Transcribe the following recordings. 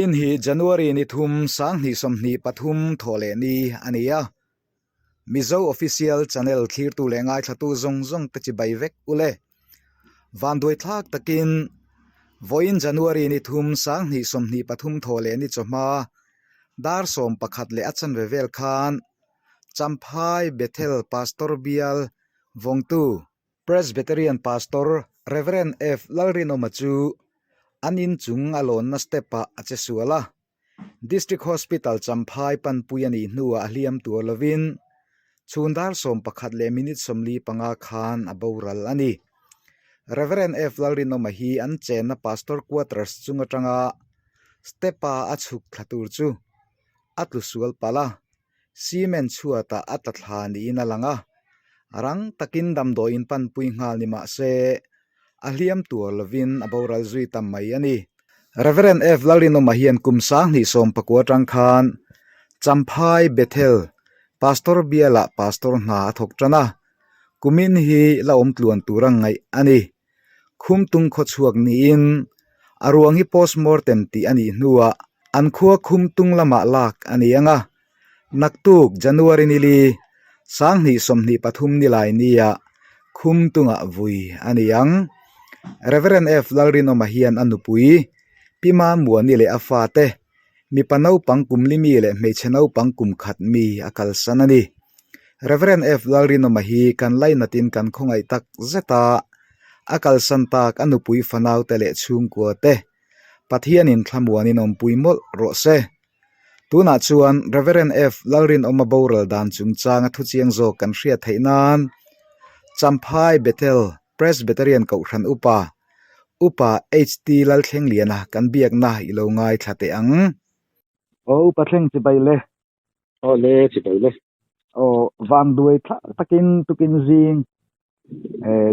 Vawiin hi January ni thum 2023 thawhleh ni a ni a. Mizo Official Channel thlirtu leh ngaithlatu zawng zawng te chibai vek u le. Vanduai thlak takin vawiin January ni thum 2023 thawhleh ni chawhma dar 11 leh a chanve vel khan Champhai Bethel Pastor Bial Vawngtu Presbyterian Pastor Rev. F. Lalrinawma chu an inchung a lawnna step-ah a che sual a. District Hospital Champhai panpui a nih hnuah a hliam tur lovin chhun dar 11 leh minute 45 khan a boral a ni. Rev. F. Lalrinawma hi an chenna Pastor Quarters chung atanga step-a a chhuk thla tur chu a tlu sual palh a. Cement chhuatah a tla thla niin a lang a, rang takin damdawiin panpui nghal ni mah se a hliam tur lovin a boral zui ta mai a ni. Rev. F. Lalrinawma hian kum 2019 atang khan Champhai Bethel Pastor bialah Pastor hna a thawk tan a, kumin hi la awm tluan tura ngaih a ni. Khumtung khawchhuak niin a ruang hi postmortem tih a nih hnuah an khua Khumtung lamah lak a ni ang a, naktuk January nili 2023 nilai nia Khumtungah vui a ni ang. Rev. F. Lalrinawma hian a nupui Pi Mamuani leh a fate Mipa naupang kum li mi leh hmeichhe naupang kum khat mi a kalsan a ni. Rev. F. Lalrinawma hi kan lainatin kan khawngaih tak zet a, a kalsan tak a nupui fanaute leh chhungkua te Pathianin thlamuanin awmpui mawlh rawh se. Tunah chuan Rev. F. Lalrinawma boral dan chungchanga thuchiang zawk kan hriat theih nan Champhai Bethel Presbyterian Kohhran Upa Upa HT Lalthlengliana kan biakna i lo ngaithla teh ang. Aw Upa Thleng chibai le. Aw le chibai le. Aw vanduai thla takin tukin zing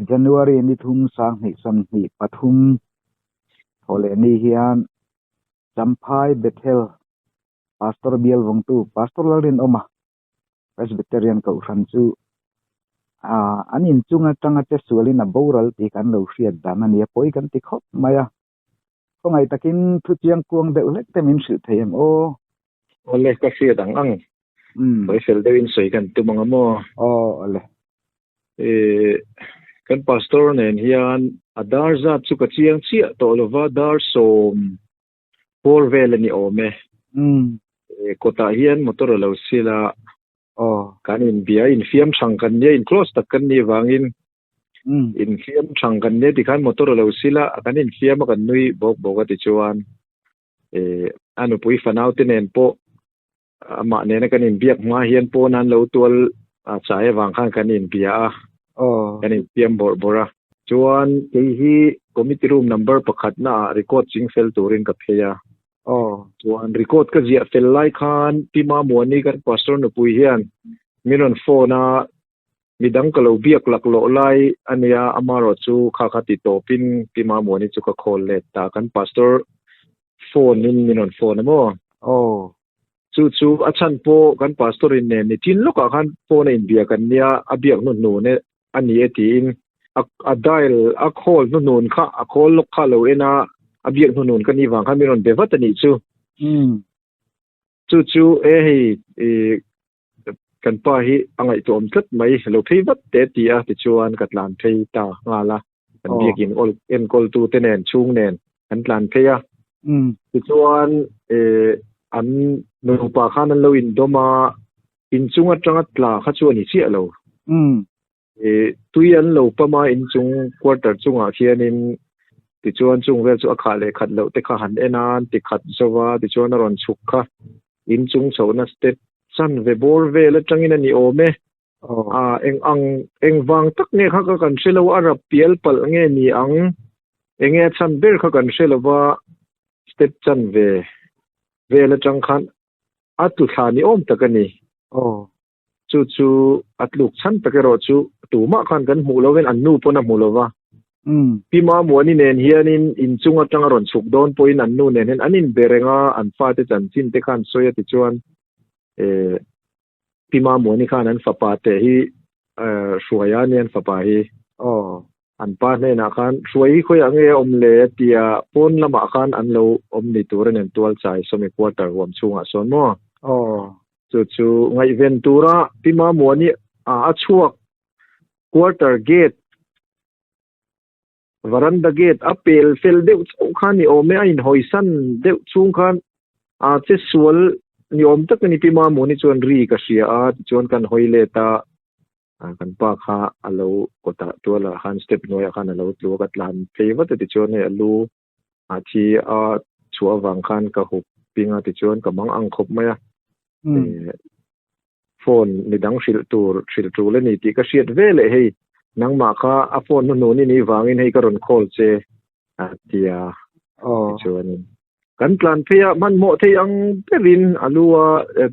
January ni thum 2023 thawhleh ni hian Champhai Bethel Pastor Bial Vawngtu Pastor Lalrinawma Presbyterian Kohhran chu an inchung atanga che sualin a boral tih kan lo hriat dan a ni a, pawi kan ti khawp mai a. Khawngaih takin thu chiang kuang deuh hlek te min hrilh thei em aw? Awle, ka hriat ang ang. Sawi fel deuhin sawi kan tum ang a maw? Aw, awle. Kan pastor nen hian a dar zat chu ka chiang chiah tawh lova, dar 10 bawr vel a ni awm e. Kawtah hian motor a lo sil a, kan inbia, infiam thang kan nia, in close tak kan nih vangin infiam thang kan nia tikhan motor a lo sil a, kan infiam a kan nui bawk bawk a tichuan a nupui fanau te nen pawh amah nena kan inbiak hma hian pawn an lo tual a chai avang khan kan inbia a, kan infiam bawrh bawrh a. Chuan kei hi committee room number pakhat naah record ching fel turin ka phei a. Chuan record ka ziah fel lai khan Pi Mamuani kan pastor nupui hian min rawn phone a, midang ka lo biak laklawh lai a nia, amaherawh chu kha kha ti tawpin Pi Mamuani chu ka call let ta, kan pastor phone in min rawn phone a maw? Chu chu a chhan pawh kan pastor in nen ni chin lawkah khan phone a inbia kan nia, a biak hnuhnun e a ni e tiin a dial a call hnuhnun kha a call lawk kha a lo en a, a biak hnuhnun ka nih vang khan min rawn be vat a nih chu. Chu chu e hei kan pa hi a ngaihtuahawm tlat mai, lo phei vat teh ti a tichuan ka tlan phei ta nghal a, kan biakin enkawltu te nen chhung nen kan tlan phei a. Tichuan an nupa khan an lo indawm a, inchung atanga tla kha chu a ni chiah lo. Tui an lo pam a inchung quarter chungah khianin tichuan chung vel chu a khah leh khat loh te kha han en a, an ti khat zo va, tichuan a rawn chhuk kha inchung chhohna step chanve bawr vel atangin a ni awm e. Eng ang eng vang tak nge kha ka kan hre lo a, rap pial palh nge ni ang, eng nge a chhan ber kha kan hre lo va, step chanve vel atang khan a tlu thla ni awm tak a ni. Chu chu a tluk chhan tak erawh chu tumah khan kan hmuh lovin an nu pawn a hmu lova. Pi Mamuani nen hianin inchung atanga rawn chhuk dawn pawhin an nu nen hian an inbe reng a, an fate chanchin te khan sawi a tichuan Pi Mamuani khan an fapa te hi hruai a nia an fapa hi. An pa hnenah khan, Hruai hi khawiah nge a awm le? a ti a, pawn lamah khan an lo awm ni tur a nen tual chai sawmi quarter huam chhungah sawn maw? Aw. Chu chu ngaihven tura Pi Mamuani a chhuak quarter gate, varanda gate a pel fel deuh chauh khan ni awm e, a inhawisan deuh chhung khan a che sual ni awm tak a ni Pi Mamuani chuan ri ka hria a, tichuan kan hawi let a. Kan pa kha a lo kawtah tualah khan step hnuaiah khan a lo tlu a, ka tlan phei vat a tichuan hei a lu a thi a chhuah avang khan ka hup ping a tichuan ka mang ang khawp mai a. Phone midang hrilh tur hrilh tul a ni tih ka hriat ve leh hei nangmah kha a phone hnuhnun i nih vangin hei ka rawn call che a ti a tichuanin Kan tlan phei a, hmanhmawh thei ang berin a lu a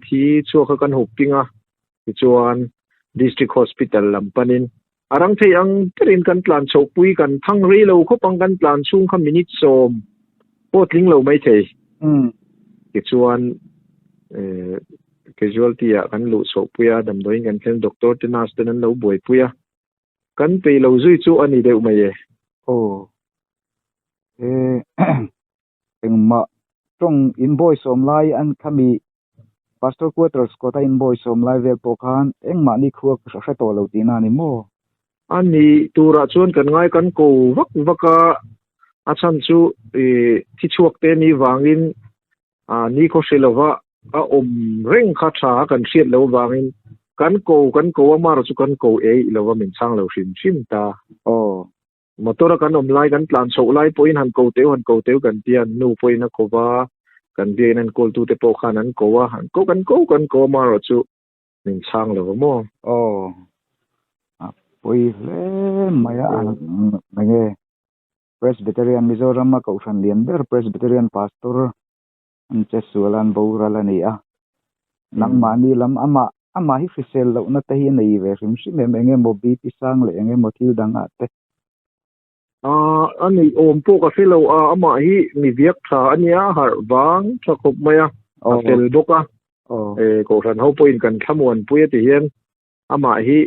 thi chhuak kha kan hup ping a, tichuan District Hospital lam panin a rang thei ang berin kan tlan chhoh pui, kan thang rei lo khawp ang, kan tlan chhung kha minute sawm pawh tling lo mai thei. Tichuan casualty ah kan luh chhoh pui a, damdawiin kan thlen doctor te nurse ten an lo buaipui a, kan peih lo zui chu a ni deuh mai e. Aw. Engmah tawng inbawisawm lai an khami Pastor Quarters kawta inbawisawm lai vel pawh khan engmah ni khua ka hre tawh lo tihna a ni maw? A ni turah chuan kan ngai kan ko vak vak a, a chhan chu thi chhuak te ni vangin ni khaw hre lova a awm reng kha tha a kan hriat loh avangin kan ko kan ko a, amaherawh chu kan ko eih lova min chhang lo hrim hrim ta. Aw. Motor a kan awm lai, kan tlan chhoh lai pawhin han ko teu, han ko teu kan ti a, an nu pawhin a ko va, kan biakin an kawltute pawh khan an ko a, an ko kan ko kan ko a, amaherawh chu min chhang lo va maw? Aw, a pawi hle mai a, enge Presbyterian Mizoram a kohhran lian ber Presbyterian Pastor an che sual a, an boral a ni a, nangmahni lam amah amah hi hrisel lohna te hi a nei ve hrim hrim em, eng emaw BP sang leh eng emaw thil dangah te. Aaa a neih awm pawh ka hre lo a, amah hi mi viak tha a nia, harh vang tha khawp mai a, a fel bawk a, kohhran ho pawhin kan thlamuanpui a ti hian amah hi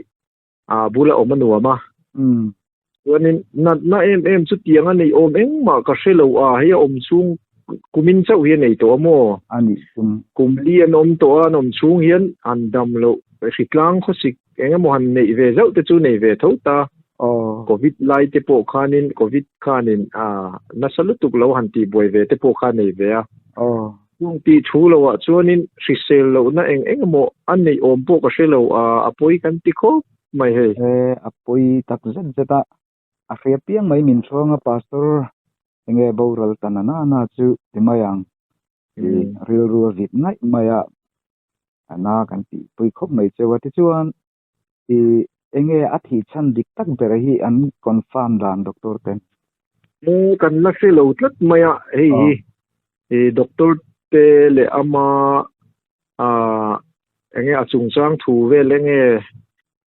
a bula awm a nuam a. Chuanin natna em em chu tiang a neih awm engmah ka hre lo a, hei a awm chhung kumin chauh hi a nei tawh a maw? A nih tum. Kum li an awm tawh a, an awm chhung hian han dam loh hritlang khawsik eng emaw han neih ve zauh te chu nei ve tho ta. Covid lai te pawh khanin Covid khanin a nasa lutuk lo han tihbuai ve te pawh kha a nei ve a. Chung tih thu loah chuanin hrisel lohna eng eng emaw a neih awm pawh ka hre lo a, a pawi kan ti khawp mai hei. E, a pawi tak zet zet a, a hria piang mai min hruang a Pastor enge boral ta na na na chu ti mai ang tih rilru a vit ngaih mai a, a na kan tih pui khawp mai cheu a. Tichuan i enge a thih chhan dik tak ber hi an confirm dan doctor ten? E, kan la hre lo tlat mai a, hei hi i doctor te leh ama ah enge a chungchang thu vel enge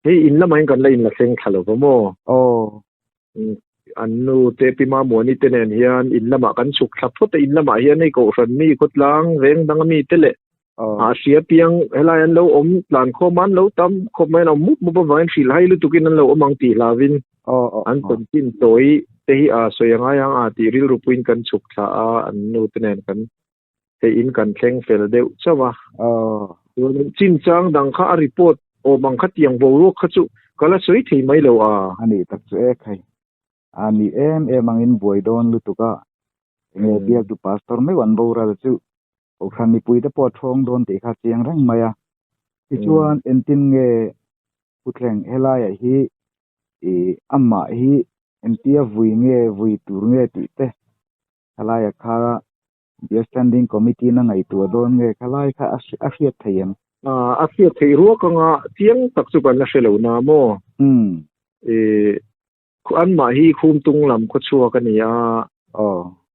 hei in lamah hian kan la in la thleng thla lo va maw? Aw. An nu te Pi Mamuani te nen hian in lamah kan chhuk thla phawt a, in lamah hian hei Kohhran mi khawtlang veng dang ami te leh a hria piang helai an lo awm tlan khawm a, an lo tam khawp mai an awm mup mup avangin hrilhhai lutukin an lo awm ang tih hlauhin an chanchin tawi te hi a sawi a ngai ang a tih rilru puiin kan chhuk thla a, an nu te nen kan hei in kan thleng fel deuh chauh a. Chuanin chinchang dang kha a report awm ang kha tiang boruak kha chu ka la sawi thei mai lo a. A nih tak chu e khai. A ni em em angin buai dawn lutuk a. Enge biaktu pastor meuh an boral chu Kohhran mipui te pawh a thawng dawn tih kha chiang reng mai a. Tichuan entin nge Puthleng helaiah hi i amah hi entia vui nge vui tur nge tih te khalaia kha Bial Standing Committee na ngaihtuah dawn nge khalai kha a hriat thei em? A hriat theih ruak anga chiang tak chu kan la hre lo na maw? I anmah hi Khumtung lam khaw chhuak a ni a.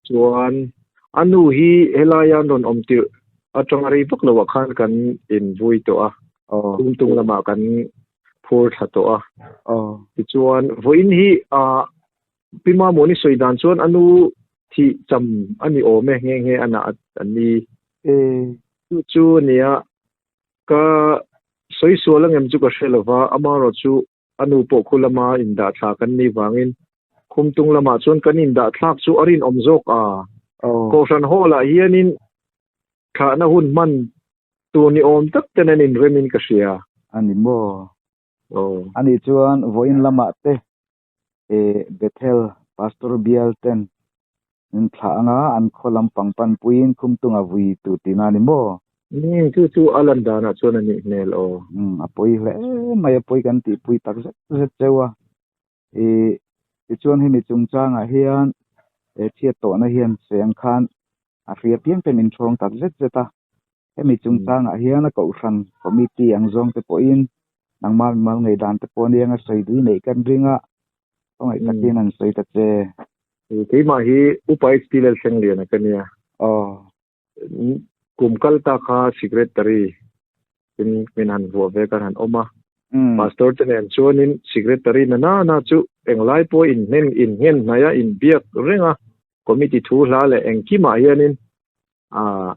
Chuan a nu hi helaia an rawn awm tirh atanga rei vak loah khan kan invui tawh a. Khumtung lamah kan phur thla tawh a. Tichuan vawiin hi Pi Mamawni sawi dan chuan a nu thih cham a ni awm e nghe nghe a nah an ni. Chu chu a nia, ka sawi sual angem chu ka hre lo va, amaherawh chu a nu pawh khu lama indah thla kan nih vangin Khumtung lamah chuan kan indah thlak chu a rinawm zawk a. Aw. Kohhran hall ah hianin thlahna hun hman tur ni awm tak ten an inremin ka hria. A ni maw? Aw. Anih chuan vawiin lamah te eh Bethel Pastor bial ten min thlah anga an khaw lampang panpuiin Khumtunga vui tur tihna a ni maw? Umm chu chu a lan danah chuan a nih hmel aw. Umm a pawi hle mai a pawi kan tihpui tak zet zet cheu a. Ih tichuan hemi chungchangah hian he chhiat tawhna hian sawi ang khan a hria piang te min thawng tak zet zet a. Hemi chungchangah hian a kohhran committee ang zawng te pawhin nangmah mimal ngei dan te pawh nia anga sawi dui neih kan ring a, khawngaih takin an sawi ta che. Keimah hi Upa HT Lalthlengliana ka nia. Aw. Kum kal ta kha secretary in min han vuah ve kan han awm a. Pastor te nen chuanin secretary na na na chu englai pawh inhnen innghen hnaih a inbiak reng a, committee thu hla leh engkimah hianin ah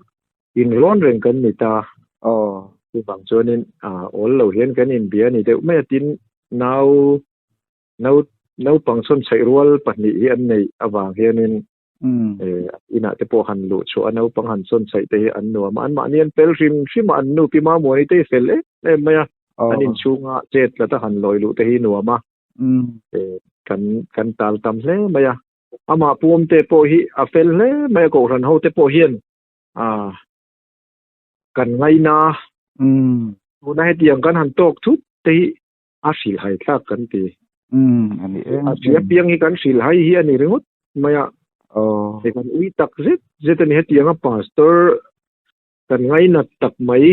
inrawn reng kan ni ta. Aw. Chuvang chuanin ah awl lo hian kan inbia ni deuh mai a tin nau nau naupang chhawnchhaih rual pahnih hi an neih avang hianin eh inah te pawh han luh chhuah a naupang han chhawnchhaih te hi an nuam a anmahni an fel hrim hrim a an nu pi Mamuani te hi fel em em mai a an inchhunga chet tlat a han lawi luh te hi nuam a eh kan kan tal tam hle mai a. Amah puamte pawh hi a fel hle mai a, kohhran hote pawh hian ah kan ngaina tuna hetiang kan han tawk thut te hi a hrilhhai thlak kan ti. A hria piang hi kan hrilhhai hi a ni ringawt mai a, hei kan ui tak zet zet a ni hetianga pastor kan ngainat tak mai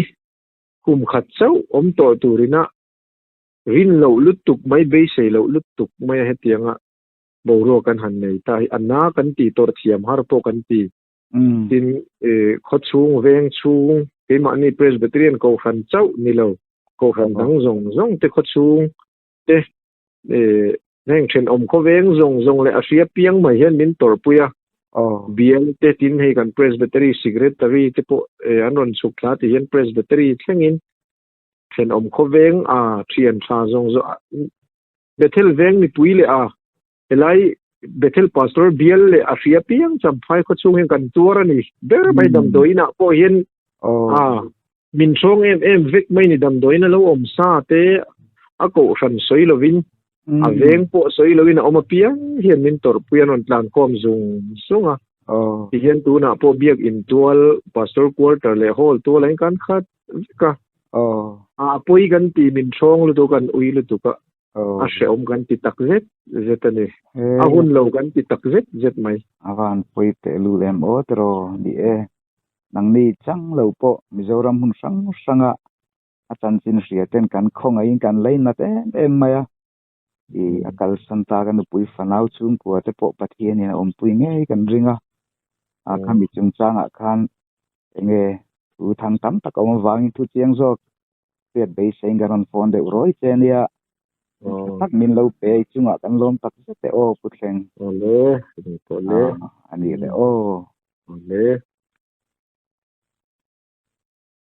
kum khat chauh awm tawh turina rin loh lutuk mai beisei loh lutuk mai a hetianga boruak kan han nei ta hi a na kan tih tawrh thiam har pawh kan ti. Tin, khaw chhung, veng chhung, keimahni Presbyterian Kohhran chauh ni lo, Kohhran dang zawng zawng te khaw chhung te, heng thenawm khaw veng zawng zawng leh a hria piang mai hian min tawrhpui a. Bial te tin hei kan Presbytery Secretary te pawh an rawn chhuk thla ti hian Presbytery thlengin thenawm khaw veng a thian tha zawng zawng Bethel veng mipui leh a helai Bethel pastor bial leh a hria piang champhai khaw chhung hian kan tuar a ni ber mai damdawiin ah pawh hian a min hrawng em em vek mai ni damdawiin a lo awm sa te a kohhran sawi lovin a veng pawh sawi lovin a awm apiang hian min tawrhpui an rawn tlan khawm zung zung a tihian tunah pawh biak in tual pastor quarter leh hall tual ah hian kan khat vek a a pawi kan ti min hrawng lutuk an ui lutuk a a hrehawm kan ti tak zet zet a ni a hun lo kan ti tak zet zet mai. A van pawi teh lul em aw tiraw ni e nangni chang lo pawh Mizoram hmun hrang hranga a chanchin hria ten kan khawngaihin kan leinat em em mai a i a kalsan ta ka nupui fanau chhungkua te pawh Pathianin a awmpui ngei kan ring a a khami chungchangah khan enge thu thang tam tak a awm avangin thu chiang zawk hriat beiseiin kan rawn phone deuh rawi che ania tha tak min lo pe i chungah kan lawm tak zet e aw Pu Thleng Awle, a ni leh aw. Awle.